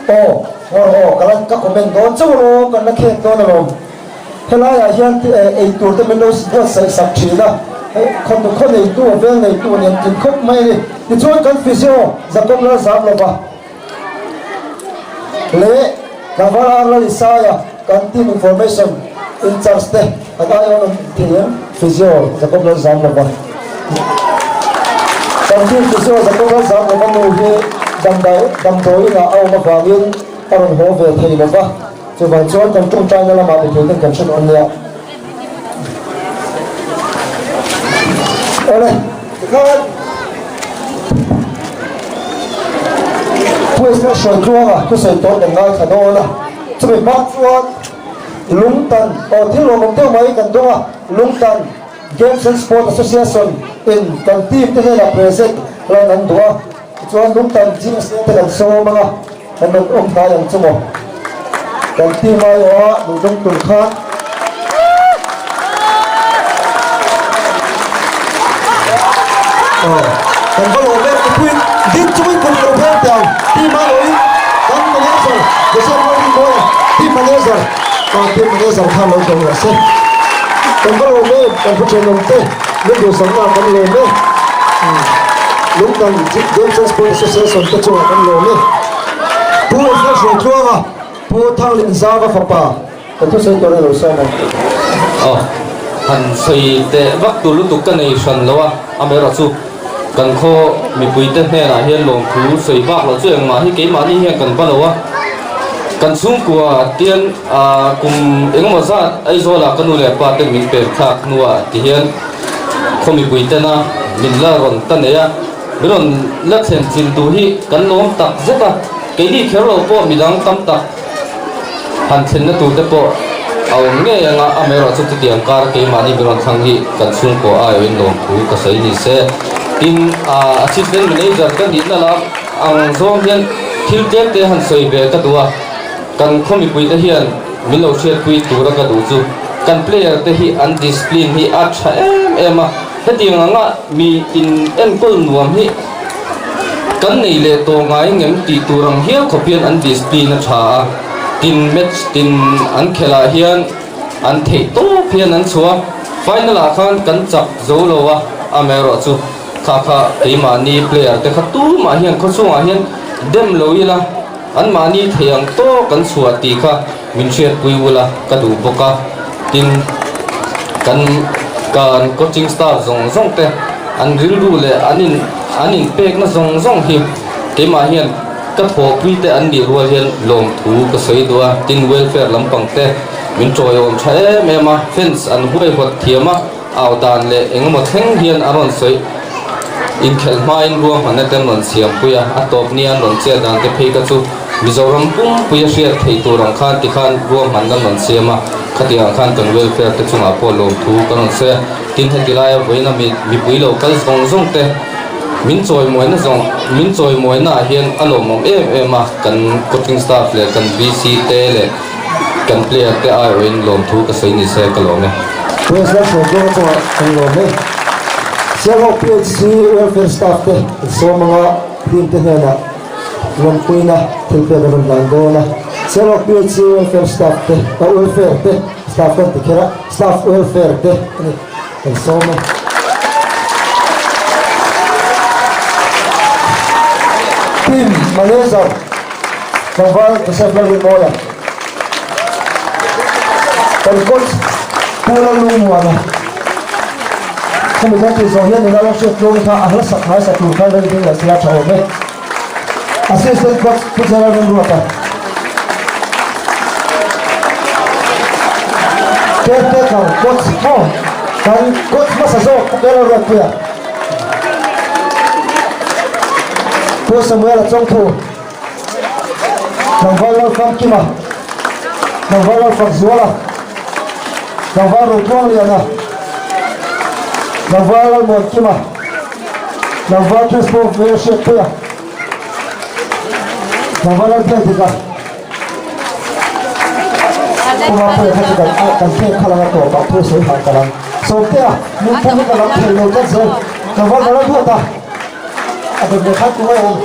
aw, aw, ka la ka comment dawn chauh alawm, kan la khek dawn alawm. Helaiah hian ei tur te min lo buatsaih sak thin a, hei khaw khaw neitu a vel neitu nen tling khawp mai a ni. Tichuan kan physio Jacob Lalzamlova leh Tlangval R Lalisaia kan team information in charge te an aiawm an thei em? Physio Jacob Lalzamlova Kan team physio Jacob Lalzamlova nu hi damdawiin ah a awm avangin a rawn haw ve thei lova. Chuvang chuan kan tawngtaina lamah mipui ten kan hre dawn nia. Awle, tikhan Pu Esther Hruaitluanga thusawi tawh kan ngaithla dawn a, chumi hma chuan Lungtan aw thil lawmawm deuh mai kan dawng a, Lungtan Games and Sport Association in kan team te hnenah present lan an duh a, tichuan Lungtan GSA te kan sawm ang a. Kan rawn awm hnai ang chu maw? Kan team aiawha duhdawng tur khan Aw, kan va lawm em mipuiin ding chungin kut lo pheng teh ang team aiawhin kan manager Joseph Lalrinmawia team manager aw team manager khan lo dawng rawh se. Kan va lawm em kan khaw thenawm te min duhsakna kan lawm e. Lungtan Game Transport Association te chungah kan lawm e. Pu Ezra Hruaitluanga, Pu Thanglingzava fapa, ka thusawi tur a lo sawm ang. Aw, han sawi teh vak tur lutuk ka nei hran lo a, amaherawh chu kan khaw mipuite hnenah hian lawmthu sawi bak loh chu engmah hi keimahni hian kan va lo a, kan chhungkua tian kum engemaw zat Aizawlah ka nu leh pa ten min pem thlak hnuah tihian Khaw mipui tena min la rawn ta nei a, min rawn la thlen chin duh hi kan lawm tak zet a, keini kher lo pawh midang tam tak han thlenna tur te pawh a awm ngei ang a, amaherawh chu chutiang kar keimahni min rawn thlang hi kan chhungkaw aiawhin lawmthu ka sawi ni se. Tin, Assistant Manager ka nihna lam ang zawng hian thil tlem te han sawi ve ka duh a. Kan khaw mipuite hian min lo hriatpui tura ka duh chu kan player te hi an discipline hi a tha em em a, hetiang anga mi in enkawl nuam hi kan nei leh tawh ngai ngem tih tur ang hial khawp hian an discipline a tha a, tin match tin an khelh ah hian an theih tawp hian an chhuah a, final ah khan kan chak zo lo a, amaherawh chu kha kha keimahni player te kha tumah hian khawchhungah hian dem lo ila. Anmahni thei ang tawk kan chhuah tih kha min hriatpui ula ka duh bawk a, tin kan kan coaching staff zawng zawng te an rilru leh an in an inpekna zawng zawng hi keimah hian ka thawhpui te an nih rual hian lawmthu ka sawi duh a, tin welfare lampang te min tawiawm tha em em a, fans an huaihawt thiam a. Au dan leh engemaw thleng hian a rawn sawi inkhelh hmain ruahmanna te an rawn siampui a, a tawp nia an rawn chet dan te phei kha chu Mizoram pumpui a hriat theih tur ang khan tikhan ruahmanna an rawn siam a, khatiang ang khan kan welfare te chungah pawh lawmthu kan rawn sawi a, tin heti laia vawiina mipui lo kal zawng zawng te min chawimawina zawng min chawimawina ah hian a lawmawm em em a, kan coaching staff leh kan VC te leh Kan player te aiawhin lawmthu ka sawi ni se ka lawm e. President Sawrkar chungah kan lawm e. Sialhawk PHC welfare staff te an sawm anga team te hnenah lawmpuina thil pek an rawn lan dawn a. Sialhawk PHC welfare staff te, welfare te. Staff kan ti kher a, staff welfare te a ni kan sawm a. Team manager tlangval Joseph Lalrinmawia, kan coach Pu Lallungmuana, hemi kan tih zawh hian nula lo hriat tluang kha a hla sak hmaisa tur khan reng ding leh sela tha awm e. Assistant coach Pu Gerald Remruata. Caretaker coach ho kan coach hmasa zawk Pu Gerald Ruatpuia. Pu Samuela Chawngthu. Tlangval Lalfamkima. Tlangval Lalfakzuala. Tlangval Rotluangliana. Tlangval Lalmuankima. Tlangval Crespo Hmel Hriatpuia, Tlangval Lalbiakdika, Kuma pawh kha chu kan kan pek kha langa tawpah thu sawi hah ka lang. Sawmtea, nunphung hi ka lam thei lo tlat zel. Tlangval ka lo duat a, a dawt leh khan tungai awm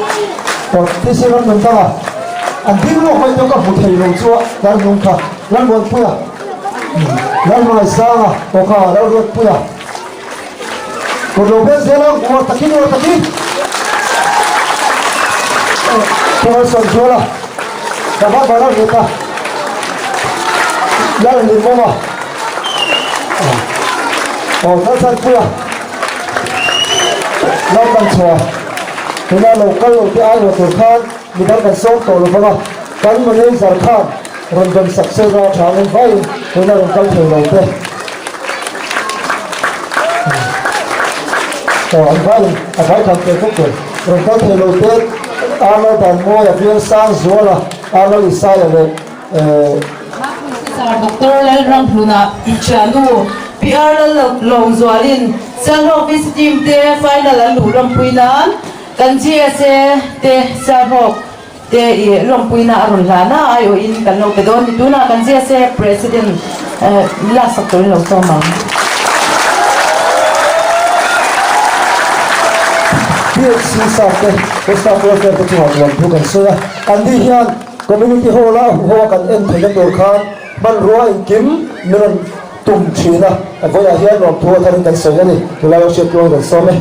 tawh TC ram nun danga an ding lawk mai chu ka hmu thei lo chu a Lalnung kha, Lalmuanpuia, Lalhmangaihsanga pawh kha Lalruatpuia. Kut lo bel zel ang, uar takin uar takin. Kawng sawn zual a, ka va bar a rit a, lal limawm a, aw Lalthanpui a, lal kan chhuah a, tuna lo kal lo te ai ruah tur khan midang kan sawm tawh lo vang a, kan manager khan rawn dawn sak se za tha ang vaiin tuna rawn kal thei lo te. Aw an vaiin a vai tham thei khawp tur rawn kal thei lo te Arnold Danmawia Biangsang Zuala Arnold Isaia leh eh. Sir Doctor Lalramhluna thiannu PR Lallawmzualin Sialhawk VC team te final an luh lawmpui nan kan GSA te Sialhawk te i lawmpuina a rawn hlan a, aiawhin kan lo pe dawn ni. Tunah kan GSA President laksak turin lo sawm ang. PHC staff te, Staff Welfare te chungah lawmthu kan sawi a, anni hian Community Hall a huho a kan en theihna tur khan hmanrua engkim min rawn tum thin a, vawiah hian lawmthu a tharin kan sawi a ni. Tunlai lo hriat tluang kan sawm e.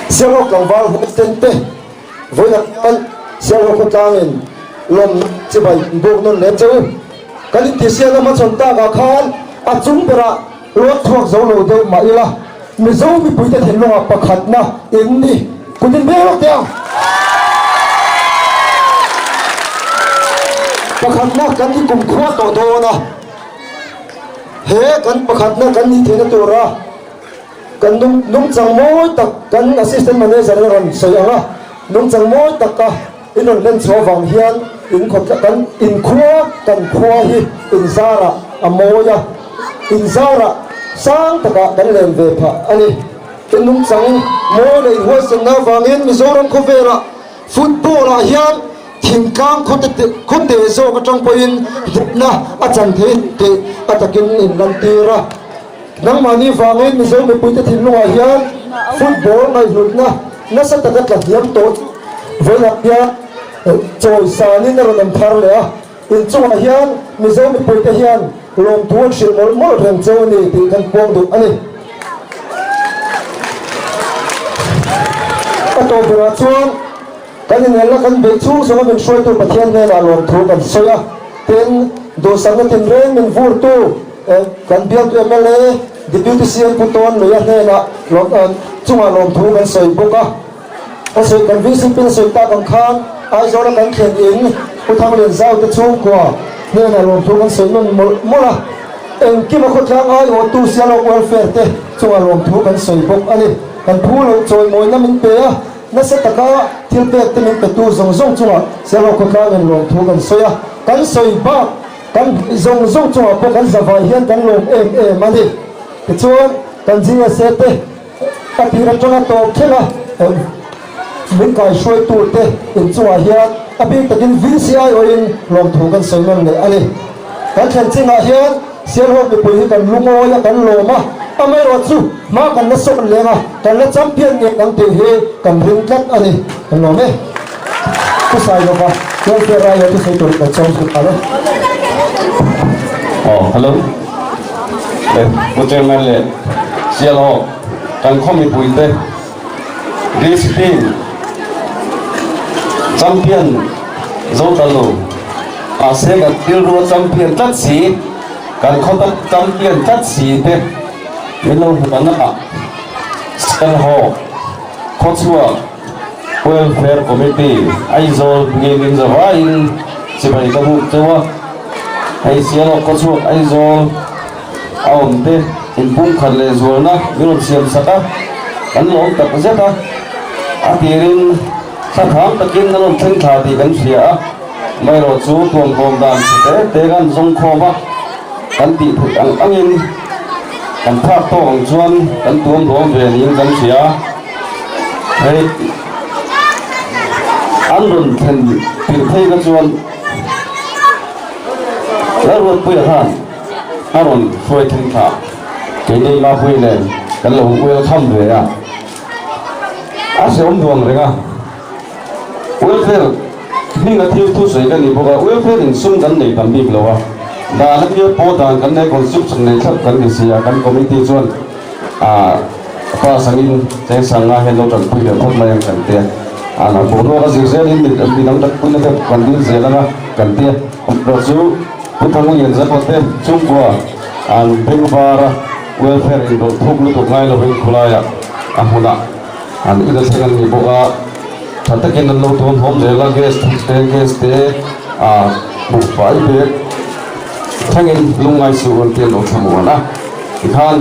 Sialhawk tlangval huaisen te vawiinah hian Sialhawk khawtlangin lawmna chibai an buk nawn leh che u. Kan intihsiakna hmachhawn takah khan a chung berah ruat chhuak zo lo deuh mah ila Mizo mipuite thinlungah pakhatna in ni kut in beng lawk teh ang. Pakhatna kan ni kumkhua tawh dawn a, he kan pakhatna kan nih theihna tura kan nungchang mawi tak kan Assistant Manager in a rawn sawi ang a, nungchang mawi taka in rawn hlen chhuah avang hian in khawtla kan inkhua kan khua hi inzarah a mawi a, inzarah sang takah kan len ve phah a ni. In nungchang mawi leh inhuaisenna avangin Mizoram khawvelah football ah hian thingtlang khawte zawk atang pawhin hlutna a chan thei tih a takin in lantir a. Nangmahni vangin Mizo mipuite thinlungah hian football ngaihhlutna nasa taka tla hniam tawh chu vawilah hian chawi sanin a rawn awm thar leh a. Inchungah hian Mizo mipuite hian lawmthu an hrilh mawlh mawlh reng cheu a ni tih kan puang duh a ni. A tawp berah chuan kan inelna kan beih chhung zawnga min hruaitu Pathian hnenah lawmthu kan sawi a, tin, duhsakna tinreng min vurtu Kan bialtu mla Deputy CM Pu Tawn Luia hnenah chungah lawmthu kan sawi bawk a. Ka sawi kan VCP na sawi tak ang khan Aizawla kan thlen in Pu Thanglian Zau te chhungkua hnenah lawmthu kan sawi nawn mawlh mawlh a. Engkima khawtlang aiawhtu Sialawk Welfare te chungah lawmthu kan sawi bawk a ni. Kan phu loh chawimawina min pe a, nasa taka thil pek te min petu zawng zawng chungah Sialawk khawtlangin lawmthu kan sawi a. Kan sawi bak. Kan hmui zawng zawng chungah pawh kan zavai hian kan lawm em em a ni. Tichuan, kan GSA te a tir atanga tawp thleng a, min kaihruaitu te inchungah hian a bik takin VCI awhin lawmthu kan sawi nawn leh a ni. Kan thlen chingah hian Sialhawk mipui hi kan lungawi a, kan lawm a, amaherawhchu hma kan la sawn leng a, kan la champion ngei ang tih hi kan ring tlat a ni. Kan lawm e. Pu Sailova, Welfare Raia thusawi tur kan sawm zut nghal e. Aw, hello. Le, Pu Chairman leh Sialhawk, kan khaw mipuite Discipline Champion zo ta lo, mahse kan rilru a champion tlat si, kan khaw tak champion tlat si te min lo hmu ang a, Sialhawk khawchhuak. Welfare Committee, Aizawl hmingin zavaiin chibai ka buk cheu a, hei Sialawk khawchhuak Aizawl a awm te inpumkhat leh zualna min rawn siam sak a, kan lawm tak zet a, a tirin thlaphang takin a rawn thleng thla tih kan hria a, amaherawh chu tuamhlawm dan chhe te te kan zawngkhawm a, kan tih theih ang angin kan phak tawk ang chuan kan tuamhlawm ve niin kan hria. Hei an rawn thlen tirh phei kha chuan Lalruatpuia khan a rawn hruai thleng thla keini Mapui nen kan lo welcome ve a, a hrehawm duang reng a, welfare hminga thil thusawi ka ni bawk a, welfare in sum kan nei tam bik lo a, dan a tia pawh dan kan nei constitution nei thlap kan ni si a, kan committee chuan. A pa sangin cheng sanga hian lo tanpui leh phawt mai ang kan tia. A lo boruak a zir zelin mi mi dang tanpuina te kan dil zel anga kan tia. Erawh chu Pu Thanglian Zakawt te chhungkua an bengvar a, welfare inrawlh thuk lutuk ngai lovin khulaiah a hmunah an ina thleng an ni bawk a. Tha takin an lo tawn hawm zel a, gas te gas te a buhfai bag thlengin lungngai suh an tia an lo thlamuan a. Tikhan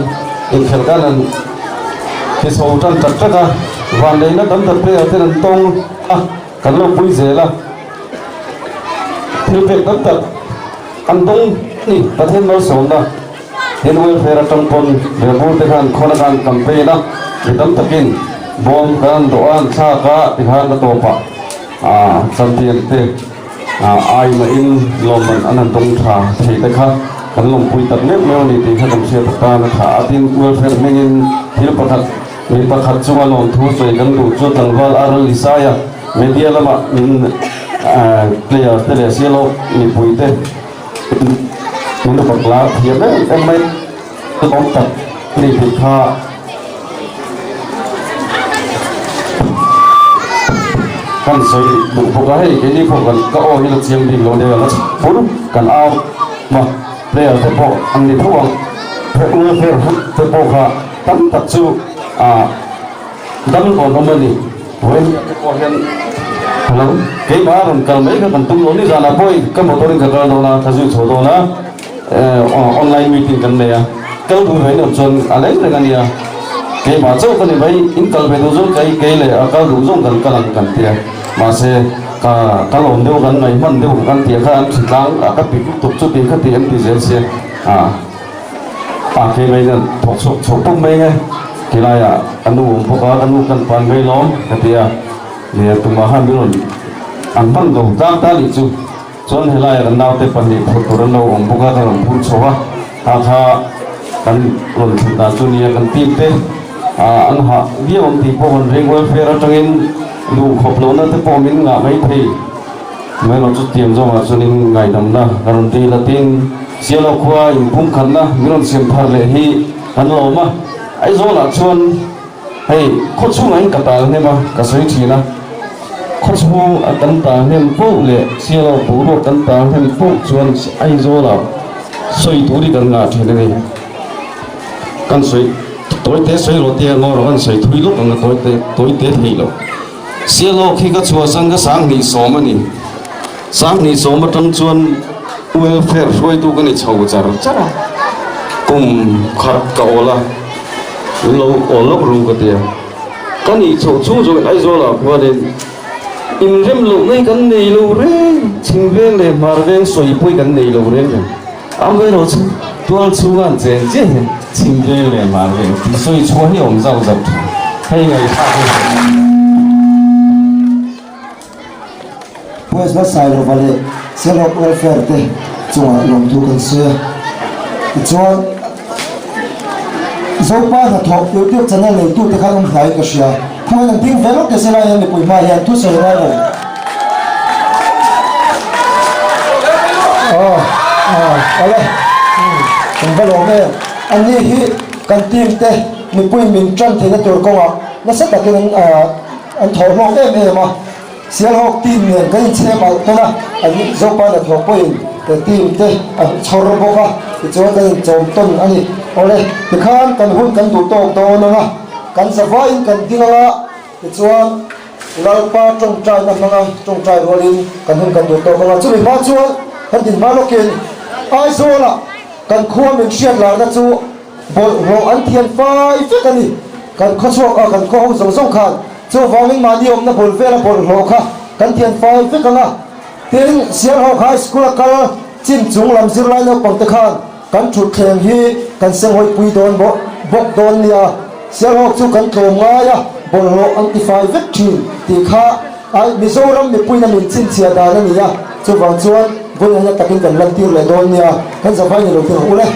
inkhelh kan an ti chho tan tak tak a, vanneihna tam tak player ten an tawng a, kan lo pui zel a, thil pek tam tak an dawng a ni. Pathian malsawmna tin welfare atang pawn Rebur te khan khawn atan campaign a, mi tam takin bawm kan an dawh a, an thlak a, tikhan a tawpah champion te. Ai mahin lawmman an han dawng tha thei te kha kan lawmpui tak meuh meuh a ni tih kha kan hriat atan a tha a. Tin, welfare hmingin thil pakhat mi pakhat chunga lawmthu sawi kan duh chu tlangval Aral Isaiah media lamah min player te leh Sialawk mipui te min upa lar thiam em em mai a awm tak a ni tih kha. Kan sawi duh bawk a, hei keini pawh kan ka aw hi la chiang bik lo nia la chhur kan au ma player te pawh an ni tho ang welfare te pawh kha tam tak chu ah dam tawn awm a ni vawiin te pawh hian hello keimah a rawn kal mai kha kan tum lo ni zanah pawh ka motor in ka kal dawn a ka zui chho dawn a. Online meeting kan nei a, kal duh ve loh chuan a leng reng a nia. Keimah chauh ka ni mai, in kal ve duh zawng kei kei leh a kal duh zawng kan kal ang kan ti a. Mahse, ka kal awm deuh kan ngaih hman deuh kan tih kha an thi tlang a, ka pik lutuk chu tih kha tih an ti zel sia. A a keimah in an thawk chhuak chhoh pawp mai nge, tilaiah ka nu awm bawk a, ka nu kan pan mai lawm ka ti a. Nia tumah khan min rawn an hman lo tlang ta nih chu. Chuan helaiah kan naute pahnih phurh tur an lo awm bawk a, ka rawn phur chho a, kha kha kan rawn thlen dan chu nia kan team te ah an hah viau ang tih pawh kan ring welfare atangin duh khawp lohna te pawh min ngah mai thei mai lo chu tiang zawngah chuanin ngaidamna ka rawn dil a tin Sialo khua inpumkhatna min rawn siam thar leh hi kan lawm a, Aizawlah chuan Hei, khaw chhungah hian ka tal hnem a, ka sawi thin a. Khaw chhung a kan tal hnem poh leh Sialo boruak kan tal hnem poh chuan Aizawlah sawi tur hi kan ngah thin a ni. Kan sawi tawi te sawi rawh tia ngaw rawh kan sawi thui lawk ang a tawi te tawi te theih loh. Sialo khi ka chhuahsan ka 2010 a ni. 2010 atang chuan welfare hruaitu ka ni chho char char a, kum khat ka awl a. Lo aw lawk ru ka ti a, ka nih chhoh chhung zawkin Aizawlah khuanin inrem loh mai kan nei lo reng, chhim veng leh hmar veng sawi pawi kan nei lo reng reng. Amaherawh chu tual chhunga an cheng chiah hian chhim veng leh hmar veng tih sawi chhuah hi a awm zauh zauh thin. Hei ngaihthlak hi. West Hmasailova leh Selhawk Welfare te chungah lawmthu kan sawi a. Tichuan, Zopa hnathawh YouTube channel neitute khan awm hlaiin ka hria. Khawngaih an ding ve lawk te se lai hian mipui hma hian thusawi ngai lo. Aw, aw, awle, kan va lawm em. Anni hi kan team te mipui min tan theihna tur kawngah nasa takin an An thawh hlawk em em a, Sialhawk team nen kan inchhem alh tawn a, an Zopa hnathawh pawhin he team te an chhawr bawk a, tichuan kan inchawm tawn a ni. Awle, tikhan kan hun kan duh tawk dawn ang a, kan zavaiin kan ding ang a, tichuan Lalpa tawngtaina hmanga tawngtai rualin kan hun kan duh tawk ang a, chumi hma chuan kan din hma lawkin Aizawlah kan khua min hriat larna chu Bawlhhlawh an thian fai vek a ni. Kan khaw chhuak a, kan khaw ho zawng zawng khan chuvangin mahni awmna bul vela bawlhhlawh kha kan thian fai vek ang a. Tin, Sialhawk High School a kal chin chung lam zirlai naupang te khan kan thutthleng hi kan senghawi pui dawn bawk dawn nia. Sialhawk chu kan tlawm ngai a, bawlhhlawh an ti fai vek thin tih kha ai Mizoram mipuiin a min chhinchhiah dan a ni a. Chuvang chuan vawiin hian takin kan lantir leh dawn nia. Kan zavai ni lo thei ang u le.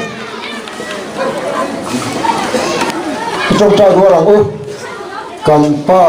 Tawngtai rual ang u kan pa.